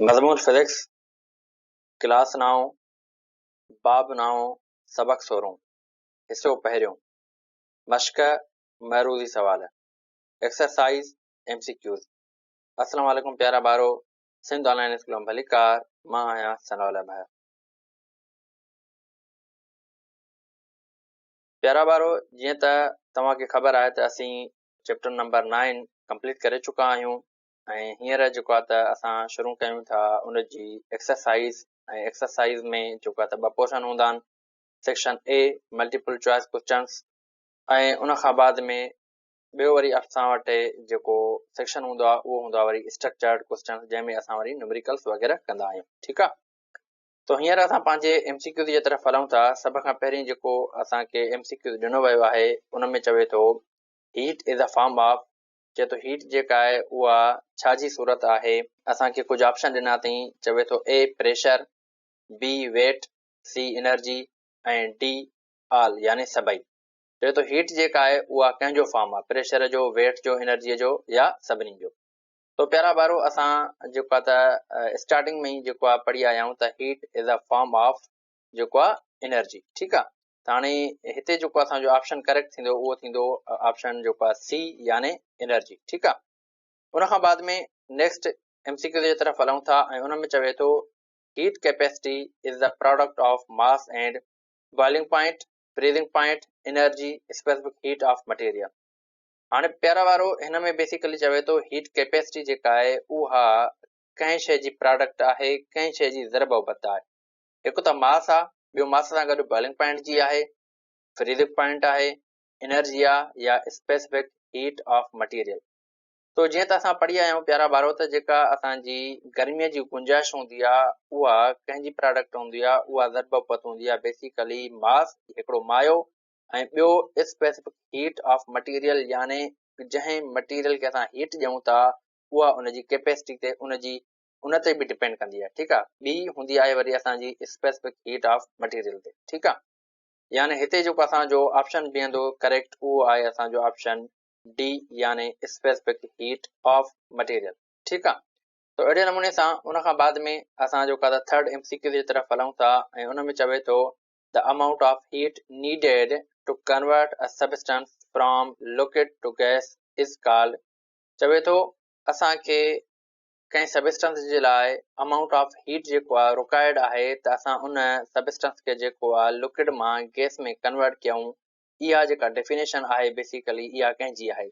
مضمون physics, class نائون، باب نائون، سبق سورهون، حصو پهريون، مشق، معروضي سوال، ايڪسرسائيز، ايم سي ڪيوز. السلام عليڪم پيارا ٻارو، سنڌ آن لائين اسڪول ۾ ڀليڪار، مان آهيان ثناء الله ڀيا. پيارا ٻارو، جيئن ته توهان کي خبر آهي ته اسين چيپٽر نمبر نائين ڪمپليٽ ڪري چڪا آهيون ۽ هينئر جيڪو آهي ته اسان شروع ڪيون ٿا ان جي ايڪسرسائيز ۽ ايڪسرسائيز ۾ جيڪو آهي ته ٻه پورشن هوندا آهن، section A multiple choice questions ۽ ان کان بعد ۾ ٻيو وري اسان وٽ جيڪو سيڪشن هوندو آهي اهو هوندو آهي وري اسٽرڪچرڊ ڪوسچنس جنهن ۾ اسان وري نمريڪلس وغيره ڪندا آهيون. ٺيڪ آهي، تو هينئر اسان پنهنجي ايم سي ڪيوز جي طرف هلون ٿا. سڀ کان پهرين جيڪو اسان کي ايم سي ڪيوز ڏنو ويو آهي ان ۾ چوي ٿو heat is a form of, چئي ٿو هيٽ جيڪا آهي اها ڇا جي صورت آهي؟ اسان کي ڪجهه آپشن ڏنا اٿئي، چوي ٿو A pressure, B weight, C energy ۽ D آل يعني سڀئي. چوي ٿو هيٽ جيڪا آهي اها ڪنهن جو فارم آهي، پريشر جو، ويٽ جو، انرجي جو يا سڀني جو. تو پيارا ٻارو اسان جيڪو آهي ته اسٽارٽنگ ۾ ئي جيڪو آهي پڙهي آيا آهيون ته heat is a form of جيڪو آهي انرجي. ٺيڪ آهي، ته هاڻي هتي جيڪو اسان جو آپشن ڪريڪٽ ٿيندو اهو ٿيندو آپشن جيڪو آهي سي يعني انرجي. ٺيڪ آهي، ان کان بعد ۾ نيڪسٽ ايم سي ڪيو جي طرف هلون ٿا ۽ ان ۾ چوي ٿو heat capacity is the product of mass and boiling point, freezing point, energy, specific heat of material. هاڻي پيارا وارو هن ۾ بيسيڪلي چوي ٿو هيٽ ڪيپيسٽي جيڪا آهي اها ڪنهن شيء جي پراڊڪٽ آهي، ڪنهن شيء جي ضرب اوبت آهي. هڪ ته ماس آ، ٻيو ماس سان گڏ بوائلنگ پوائنٽ جي آهي، فريزنگ پوائنٽ آهي، انرجي آ يا اسپيسفڪ هيٽ آف مٽيريل. تو جيئن ته اسان پڙهي آيا آهيون پيارا ٻارو ته جيڪا اسان جي گرميء جي گنجائش هوندي آ اها ڪنهن جي پراڊڪٽ هوندي آ، اها ضرب اپت هوندي آ بيسيڪلي ماس هڪڙو مايو ۽ ٻيو اسپيسفڪ هيٽ آف مٽيريل يعني جنهن مٽيريل کي اسان هيٽ ڏيون ٿا اها ان جي ڪيپيسٽي تي ان جي ان تي به ڊپينڊ ڪندي آهي. ٺيڪ آهي، ٻي هوندي آهي وري اسان جي اسپيسفڪ هيٽ آف مٽيريل تي. ٺيڪ آهي، يعني هتي جيڪو اسان جو آپشن بيهندو ڪريڪٽ اهو آهي اسان جو آپشن ڊي يعني اسپيسفڪ هيٽ آف مٽيريل. ٺيڪ آهي، تو اهڙي نموني سان ان کان بعد ۾ اسان جو ڪا ٿرڊ ايم سي ڪيو جي طرف هلون ٿا ۽ ان ۾ چوي ٿو the amount of heat needed to convert a substance from liquid to gas is called. چوي ٿو اسان کي ڪنهن سبسٽنس جي لاء امائونٽ آف هيٽ جيڪو آهي رڪوائرڊ آهي ته اسان ان سبسٽنس کي جيڪو آهي لڪوڊ مان گيس ۾ ڪنورٽ ڪيون، اها جيڪا ڊيفينيشن آهي بيسيڪلي اها ڪنهن جي آهي؟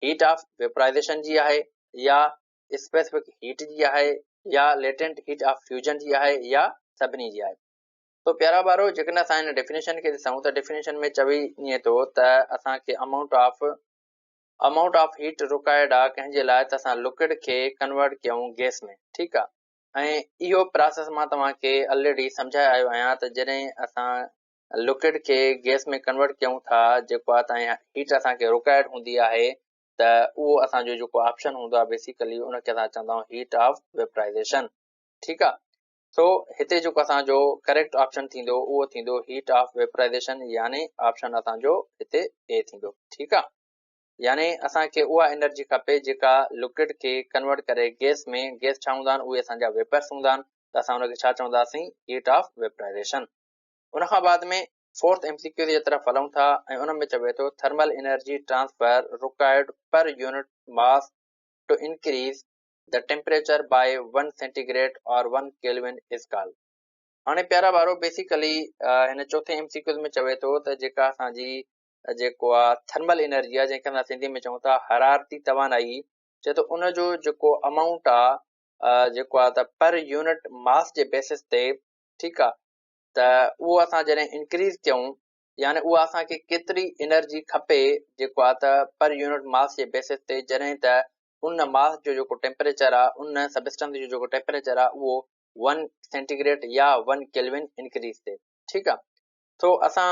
هيٽ آف ويپرائزيشن جي آهي يا اسپيسفڪ هيٽ جي آهي يا ليٽنٽ هيٽ آف فيوجن جي آهي يا سڀني جي آهي؟ تو پيارا ٻارو جيڪڏهن اسان هن ڊيفينيشن کي ڏسون ته ڊيفينيشن ۾ چوي ائين ٿو ته اسان کي امائونٽ آف هيٽ رڪوائرڊ آ ڪنهن جي لاء ته اسان لڪوڊ کي ڪنورٽ ڪيون گيس ۾. ٺيڪ آ، ۽ اهو پراسيس مان توهان کي الريڊي سمجهائي آيو آهيان ته جڏهن اسان لڪوڊ کي گيس ۾ ڪنورٽ ڪيون ٿا جيڪو آ ته هيٽ اسان کي رڪوائرڊ هوندي آهي ته اهو اسان جو جيڪو آپشن هوندو آ بيسيڪلي ان کي اسان چوندا آهيون هيٽ آف ويپرائزيشن. ٺيڪ آ، سو هتي جيڪو اسان جو ڪريڪٽ آپشن ٿيندو اهو ٿيندو هيٽ آف ويپرائزيشن يعني آپشن اسان جو هتي اي ٿيندو. ٺيڪ آ، يعني اسان کي اها انرجي کپي جيڪا لڪوڊ کي ڪنورٽ ڪري گيس ۾، گيس ڇا هوندا آهن اهي اسان جا ويپرس هوندا آهن ته اسان ان کي ڇا چونداسين هيٽ آف ويپرائزيشن. ان کان بعد ۾ فورٿ ايم سي ڪيو جي طرف هلون ٿا ۽ ان ۾ چوي ٿو thermal energy transfer required per unit mass to increase the temperature by 1 centigrade or 1 Kelvin is called. هاڻي پيارا ٻارو بيسيڪلي هن چوٿين ايم سي ڪيوز ۾ چوي ٿو ته جيڪا اسان جي جيڪو آ ٿرمل انرجي آ جنهن کي اسان سنڌي ۾ چئون ٿا حرارتي توانائي، چئي ٿو ان جو جيڪو امائونٽ آ جيڪو آ ته پر يونٽ ماس جي بيسس تي، ٺيڪ آ، ته اهو اسان جڏهن انڪريز ڪيون يعني اها اسان کي ڪيتري انرجي کپي جيڪو آ ته پر يونٽ ماس جي بيسس تي جڏهن ته ان ماس جو جيڪو ٽيمپريچر آ ان سبسٽنس جو جيڪو ٽيمپريچر آ اهو 1 سينٽيگريڊ يا 1 ڪيلوين انڪريز ٿئي. ٺيڪ آ، سو اسان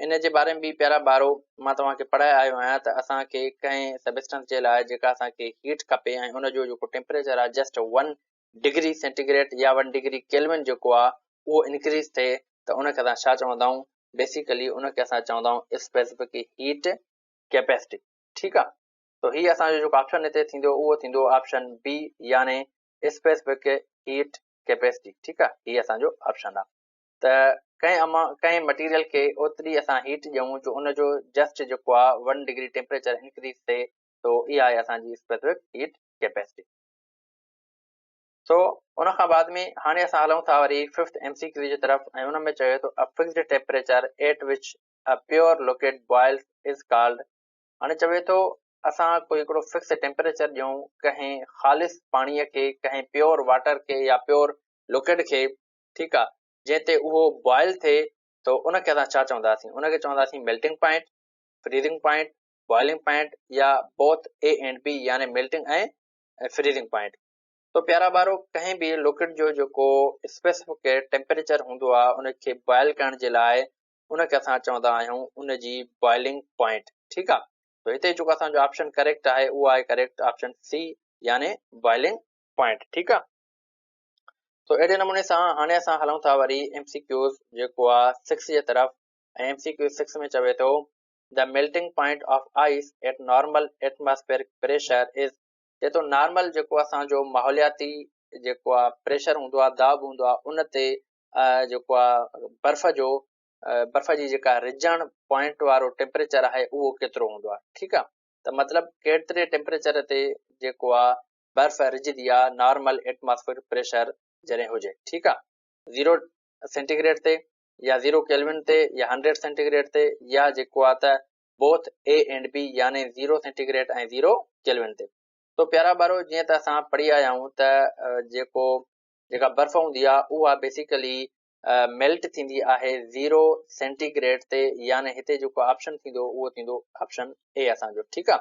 ان جي باري ۾ به پيارا ٻارو مان توهان کي پڙهائي آيو آهيان ته اسان کي ڪنهن سبسٽنس جي لاء جيڪا اسان کي هيٽ کپي ۽ ان جو جيڪو ٽيمپريچر آ جسٽ 1 ڊگري سينٽيگريڊ يا 1 ڊگري ڪيلوين جيڪو آ اهو انڪريز ٿئي ته ان کي اسان ڇا چوندا آهيون؟ بيسيڪلي ان کي اسان چوندا آهيون اسپيسفڪ هيٽ ڪيپيسٽي. ٺيڪ آ، تو هي اسان جو جيڪو آپشن هتي ٿيندو اهو ٿيندو آپشن بي يعني اسپيسفڪ هيٽ ڪيپيسٽي ٺيڪ آ هي اسان جو آپشن آ ته ڪنهن اما ڪنهن مٽيريل کي اوتري اسان هيٽ ڏيون جو ان جو جسٽ جيڪو آ 1 ڊگري ٽيمپريچر انڪريز ٿئي تو اها آهي اسان جي اسپيسفڪ هيٽ ڪيپيسٽي. سو ان کان بعد ۾ هاڻي اسان هلون ٿا وري ففٿ ايم سي ڪيو جي طرف ۽ ان ۾ چوي ٿو a fixed temperature at which a pure liquid boils is called هاڻي چوي ٿو اسان ڪوئي هڪڙو فڪس ٽيمپريچر ڏيون ڪنهن خالص پاڻي کي ڪنهن پيور واٽر کي يا پيور لڪوڊ کي ٺيڪ آ جنهن تي اهو بوائل ٿئي ته ان کي اسان ڇا چونداسين ان کي چونداسين melting point freezing point boiling point يا بوٿ اي اينڊ بي يعني ميلٽنگ ۽ فريزنگ پوائنٽ تو پيارا ٻارو ڪنهن به لڪوڊ جو جيڪو اسپيسفڪ ٽيمپريچر هوندو آ ان کي بوائل ڪرڻ جي لاء ان کي اسان چوندا آهيون ان جي بوائلنگ پوائنٽ ٺيڪ آ تو هتي جيڪو اسان جو آپشن ڪريڪٽ آهي اهو آهي ڪريڪٽ آپشن سي يعني بوائلنگ پوائنٽ ٺيڪ آ تو اهڙي نموني سان هاڻي اسان هلون ٿا وري ايم سي ڪيوز جيڪو آ 6 جي طرف ۽ ايم سي ڪيو 6 ۾ چوي ٿو The melting point of ice at normal atmospheric pressure is چئي ٿو نارمل جيڪو اسان جو ماحولياتي جيڪو آ پريشر هوندو آ داٻ هوندو آ ان تي جيڪو آ برف جو برف جي جيڪا رجڻ پوائنٽ وارو ٽيمپريچر آهي اهو ڪيترو هوندو آ ٺيڪ آ ته مطلب ڪيتري ٽيمپريچر تي جيڪو آ برف رجندي آ نارمل ايٽماسفيرڪ پريشر جڏهن هجي ٺيڪ آ 0 سينٽي گريڊ تي يا زيرو ڪيلون تي يا هنڊريڊ سينٽي گريڊ تي يا جيڪو آ ته بوٿ اي اينڊ بي يعني زيرو سينٽي گريڊ ۽ زيرو ڪيلون تي. تو پيارا ٻارو جيئن ته اسان پڙهي آيا آهيون ته جيڪو جيڪا برف هوندي آ اها بيسيڪلي ميلٽ ٿيندي آهي زيرو سينٽي گريڊ تي يعني هتي جيڪو آپشن ٿيندو اهو ٿيندو آپشن اي اسان جو ٺيڪ آ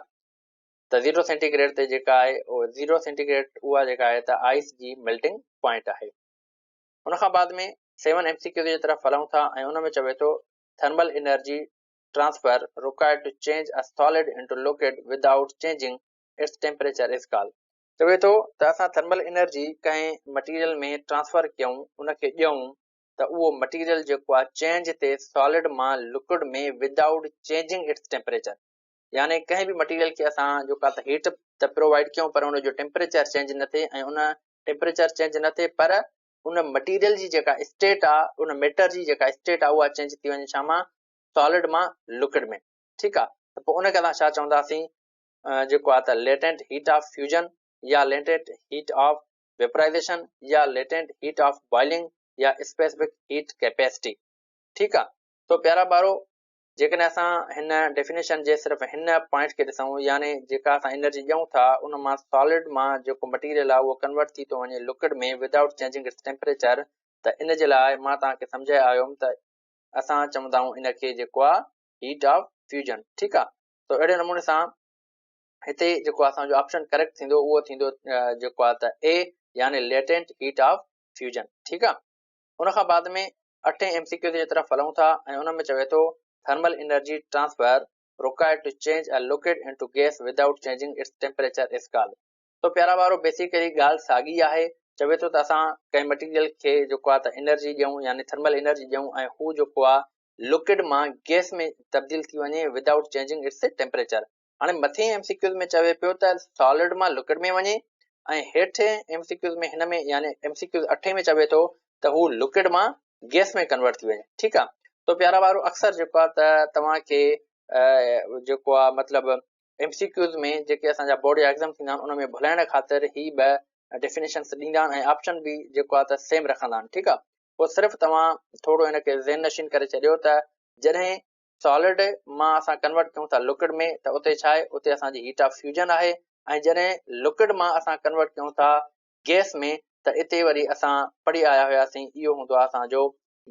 ته زيرو سينٽي گريڊ تي جيڪا آهي زيرو سينٽي گريڊ اها جيڪا آهي ته آئس جي ميلٽنگ پوائنٽ آهي. ان کان بعد ۾ سيون ايم سي ڪيوز جي طرف هلون ٿا ۽ ان ۾ چوي ٿو thermal energy transfer required to change a solid into liquid without changing its temperature is called چوي ٿو ته اسان ٿرمل انرجي ڪنهن مٽيريل ۾ ٽرانسفر ڪيون ان کي ڏيون ته اهو مٽيريل جيڪو آهي چينج ٿئي سالڊ مان liquid ۾ without changing it's temperature يعني ڪنهن به مٽيريل کي اسان جو ڪا ته هيٽ ته پرووائيڊ ڪيون پر ان جو ٽيمپريچر چينج نه ٿئي ۽ ان ٽيمپريچر چينج نه ٿئي پر ان مٽيريل جي جيڪا اسٽيٽ آ ان ميٽر جي جيڪا اسٽيٽ آ اها چينج ٿي وڃي ڇا مان سالڊ مان لڪوڊ ۾ ٺيڪ آ ته پوء ان کي اسان ڇا چونداسين جيڪو آ ته ليٽنٽ هيٽ آف فيوجن يا ليٽنٽ هيٽ آف ويپرائزيشن يا ليٽنٽ هيٽ آف بوائلنگ يا اسپيسفڪ هيٽ ڪيپيسٽي ٺيڪ آ تو پيارا ٻارو جيڪڏهن اسان هن ڊيفينيشن جي صرف هن پوائنٽ کي ڏسون يعني جيڪا اسان انرجي ڏيون ٿا ان مان سالڊ مان جيڪو مٽيريل آهي اهو ڪنورٽ ٿي ٿو وڃي liquid ۾ without changing it's temperature ته ان جي لاء مان توهان کي سمجهائي آيو هيم ته اسان چوندا آهيون ان کي جيڪو آهي هيٽ آف فيوجن ٺيڪ آهي ته اهڙي نموني سان هتي جيڪو اسان جو آپشن ڪريڪٽ ٿيندو اهو ٿيندو جيڪو آهي ته اي يعني ليٽنٽ هيٽ آف فيوجن ٺيڪ آهي ان کان بعد ۾ اٺين ايم سي ڪيو جي طرف هلون ٿا ۽ ان ۾ چوي ٿو thermal energy transfer required to change a liquid into gas without changing its temperature is called تو پيارا ٻارو بيسيڪلي ڳالهه ساڳي آهي چوي ٿو ته اسان ڪنهن مٽيريل کي جيڪو آهي ته انرجي ڏيون يعني ٿرمل انرجي ڏيون ۽ هو جيڪو آهي لڪوڊ مان گيس ۾ تبديل ٿي وڃي ودائوٽ چينجنگ it's temperature هاڻي مٿين ايم سي ڪيوز ۾ چوي پيو ته سالڊ مان لڪوڊ ۾ وڃي ۽ هيٺين ايم سي ڪيوز ۾ هن ۾ يعني ايم سي ڪيوز اٺين ۾ چوي ٿو ته هو لڪوڊ مان گيس ۾ ڪنورٽ ٿي وڃي ٺيڪ آ تو پيارا ٻارو اڪثر جيڪو آ ته توهان کي جيڪو آ مطلب ايم سي ڪيوز ۾ جيڪي اسان جا بورڊ جا ايگزام ٿيندا آهن ان ۾ ڀلائڻ خاطر هي ٻه ڊيفينيشنس ڏيندا آهن ۽ آپشن به جيڪو آ ته سيم رکندا آهن ٺيڪ آ پوء صرف توهان ٿورو هن کي ذهن نشين ڪري ڇڏيو ته جڏهن سالڊ مان اسان ڪنورٽ ڪيون ٿا لڪوڊ ۾ ته اتي ڇا آهي اتي اسان جي هيٽ آف فيوجن آهي ۽ جڏهن لڪوڊ مان اسان ڪنورٽ ڪيون ٿا گيس ۾ ته اتي وري اسان پڙهي آيا هياسين اهو هوندو آهي اسان جو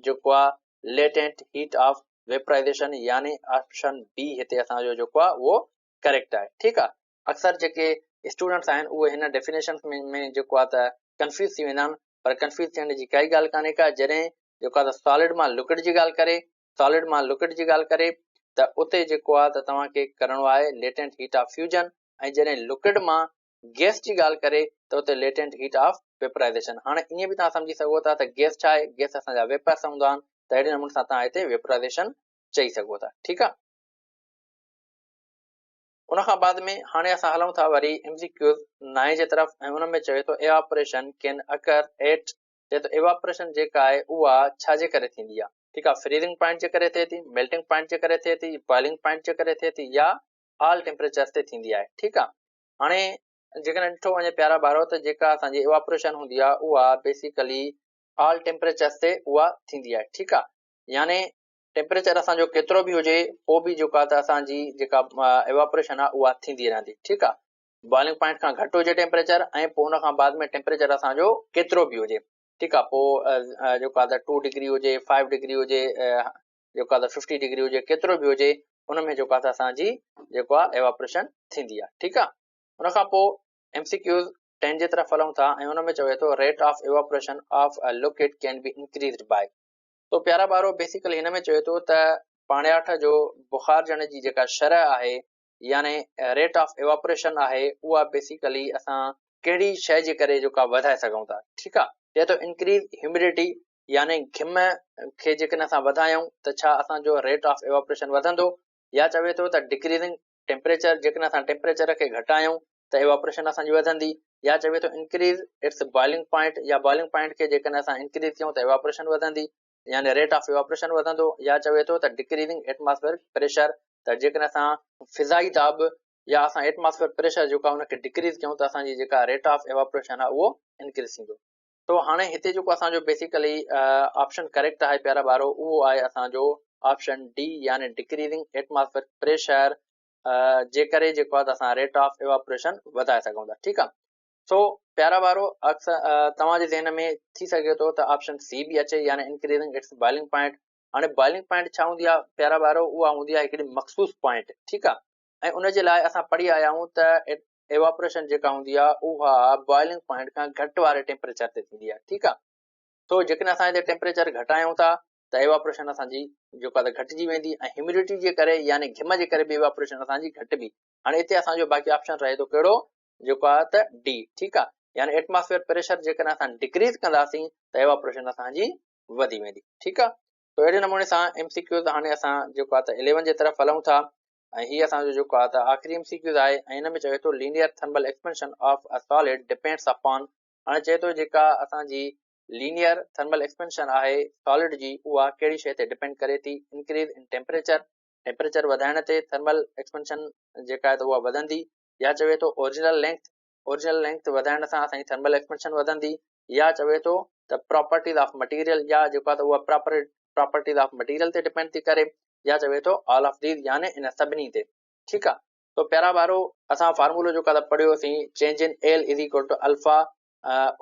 جيڪو آهي ليٽنٽ هيٽ آف ويپرائزيشن يعني آپشن بي هتي اسان جو جيڪو آهي اهو ڪريڪٽ آهي ٺيڪ آهي اڪثر جيڪي اسٽوڊنٽس آهن اهي هن ڊيفينيشن ۾ جيڪو آهي ته ڪنفيوز ٿي ويندا آهن پر ڪنفيوز ٿيڻ جي ڪائي ڳالهه ڪانهي ڪا جڏهن جيڪو آهي ته سالڊ مان لڪوڊ جي ڳالهه ڪري سالڊ مان لڪوڊ جي ڳالهه ڪري ته اتي جيڪو آهي ته توهان کي ڪرڻو آهي ليٽنٽ هيٽ آف فيوجن ۽ جڏهن لڪوڊ مان گيس جي ڳالهه ڪري ته اتي ليٽنٽ هيٽ آف ويپرائزيشن. هاڻي ائين به توهان سمجهي سگهو ٿا ته گيس ڇا آهي؟ گيس اسان جا ويپرس هوندا آهن ته اهڙي نموني سان توهان هتي ويپرائزيشن چئي سگهو ٿا. ٺيڪ آهي. ان کان بعد ۾ هاڻي اسان هلون ٿا وري ايم سي ڪيوز 9 جي طرف ۽ ان ۾ چوي ٿو ايواپريشن ڪين اڪر ايٽ، چئي ٿو ايواپريشن جيڪا آهي اها ڇا جي ڪري ٿيندي آهي؟ ٺيڪ آهي، فريزنگ پوائنٽ جي ڪري ٿئي ٿي، ميلٽنگ پوائنٽ جي ڪري ٿئي ٿي، بوائلنگ پوائنٽ جي ڪري ٿئي ٿي يا آل ٽيمپريچرز تي ٿيندي آهي. ٺيڪ آهي، هاڻي جيڪڏهن ڏٺو وڃي پيارا ٻارو ته جيڪا اسان جي ايواپريشن هوندي آهي اها بيسيڪلي آل ٽيمپريچرز تي اها ٿيندي آهي. ٺيڪ آهي، يعني ٽيمپريچر اسان جو ڪيترو به هجي پوء به جيڪا ته اسان جي جيڪا ايواپريشن آهي اها ٿيندي رهندي. ٺيڪ آهي، بوائلنگ پوائنٽ کان گهٽ هجي ٽيمپريچر ۽ پوء ان کان بعد ۾ ٽيمپريچر اسان جو ڪيترو به هجي. ٺيڪ آهي، پوء جيڪو آهي ته 2 ڊگري هجي، 5 ڊگري هجي، جيڪو آهي ته 50 ڊگري هجي، ڪيترو به هجي ان ۾ جيڪو آهي ته اسان جي جيڪو آهي ايواپريشن ٿيندي آهي. ٺيڪ آهي، ان کان پوء ايم سي ڪيوز 10 جي طرف هلون ٿا ۽ ان ۾ چوي ٿو rate of evaporation of a liquid can be increased by. تو پيارا ٻارو بيسيڪلي هن ۾ چوي ٿو ته پاڻياٺ جو بخارجڻ جي جيڪا شرح آهي يعني ريٽ آف ايواپريشن آهي اها بيسيڪلي اسان ڪهڙي شيء جي ڪري جيڪا وڌائي سگهون ٿا. ٺيڪ آ، چئي ٿو انڪريز هيومڊٽي يعني گهم کي جيڪڏهن اسان وڌايون ته ڇا اسان جو ريٽ آف ايواپريشن وڌندو، يا چوي ٿو ته ڊڪريزنگ ٽيمپريچر جيڪڏهن اسان ٽيمپريچر کي گهٽايون ته ايواپريشن اسان جي وڌندي، يا چوي ٿو انڪريز it's boiling point يا بوائلنگ پوائنٽ کي جيڪڏهن اسان انڪريز ڪيون ته ايواپريشن وڌندي يعني ريٽ آف ايواپريشن وڌندو، يا چوي ٿو ته ڊڪريزنگ ايٽماسفيئرڪ پريشر ته جيڪڏهن اسان فضائي داٻ يا اسان ايٽماسفيئر پريشر جيڪو آهي ان کي ڊڪريز ڪيون ته اسان جي جيڪا ريٽ آف ايواپريشن آهي اهو انڪريز ٿيندو. تو هاڻي هتي جيڪو اسان جو بيسيڪلي آپشن ڪريڪٽ آهي پيارا ٻارو اهو آهي اسان جو آپشن ڊي يعني ڊڪريزنگ ايٽماسفيئرڪ پريشر جي ڪري جيڪو آهي اسان ريٽ آف ايواپريشن وڌائي سگهون ٿا. ٺيڪ آهي، سو پيارا ٻارو اڪثر توهان جي ذهن ۾ ٿي سگهي ٿو ته آپشن سي به اچي يعني انڪريزنگ it's boiling point. هاڻي بوائلنگ پوائنٽ ڇا هوندي آهي پيارا ٻارو؟ اها هوندي آهي هڪڙي مخصوص پوائنٽ. ٺيڪ آهي، ۽ ان جي لاء اسان پڙهي آيا آهيون ته ايواپريشن جيڪا هوندي آهي اها بوائلنگ پوائنٽ کان گهٽ واري ٽيمپريچر تي ٿيندي آهي. ٺيڪ آهي، سو جيڪڏهن اسان هتي ٽيمپريچر گهٽايون ٿا ته ايواپريشن اسان جي جيڪو آهي گهٽجي ويندي ۽ هيومڊٽي جي ڪري يعني گهم جي ڪري به ايواپريشن اسان جي گهٽبي. هاڻي هتي اسان جو باقي آپشن رهي ٿو ڪهڙو جيڪو آهي ته ڊي. ٺيڪ آهي، يعني ايٽماسفيئر پريشر جيڪڏهن اسان ڊڪريز ڪنداسين ته ايواپريشن اسان جي وڌي ويندي. ٺيڪ آهي، تو اهڙي نموني سان ايم سي ڪيوز هاڻي اسان جيڪو آهي ته 11 جي طرف هلون ٿا ۽ هي اسان جو جيڪو آهي ته آخري ايم سي ڪيوز آهي ۽ هن ۾ چوي ٿو linear thermal expansion of a solid depends upon. هاڻي چئي ٿو جيڪا اسان جي لينيئر ٿرمل ايڪسپينشن آهي سالڊ جي اها ڪهڙي شيء تي ڊپينڊ ڪري ٿي؟ انڪريز ان ٽيمپريچر، ٽيمپريچر وڌائڻ تي ٿرمل ايڪسپينشن جيڪا آهي ته اها وڌندي، يا چوي ٿو اوريجنل لينگٿ، اوريجنل لينگٿ وڌائڻ سان اسان جي ٿرمل ايڪسپينشن وڌندي، يا چوي ٿو ته پراپرٽيز آف مٽيريل يا جيڪو آهي ته اها پراپرٽيز آف مٽيريل تي ڊپينڊ ٿي ڪري، يا چوي ٿو آل آف these يعني ان سڀني تي. ٺيڪ آهي، تو پيارا ٻارو اسان فارمولو جيڪو آهي ته پڙهيوسين change in L is equal to alpha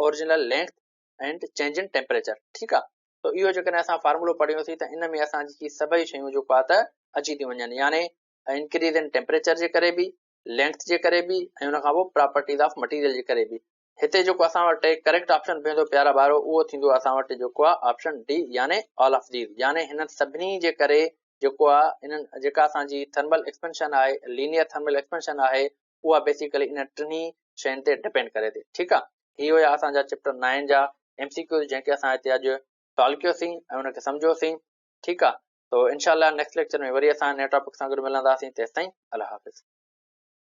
original length and change in temperature. ٺيڪ آ، تو اهو جيڪڏهن اسان فارمولو پڙهيوسين ته ان ۾ اسان جي سڀئي شيون جيڪو آ ته اچي ٿيون وڃن، يعني انڪريز ان ٽيمپريچر جي ڪري به، لينگٿ جي ڪري به ۽ ان کان پوء پراپرٽيز آف مٽيريل جي ڪري به. هتي جيڪو اسان وٽ ڪريڪٽ آپشن بيهندو پيارا ٻارو اهو ٿيندو اسان وٽ جيڪو آ آپشن ڊي يعني آل آف these, يعني هنن سڀني جي ڪري جيڪو آ انهن جيڪا اسان جي ٿرمل ايڪسپينشن آهي، لينيئر ٿرمل ايڪسپينشن آهي اها بيسيڪلي انهن ٽنهي شين تي ڊپينڊ ڪري ٿي. ٺيڪ آ، هي هيا اسان جا چيپٽر 9 جا ايم سي ڪيوز جنهن کي اسان هتي اڄ سالو ڪيوسين ۽ ان کي سمجهيوسين. ٺيڪ آ، تو انشاء الله نيڪسٽ ليڪچر ۾ وري اسان نئين ٽاپڪ سان گڏ ملنداسين. تيستائين الله حافظ.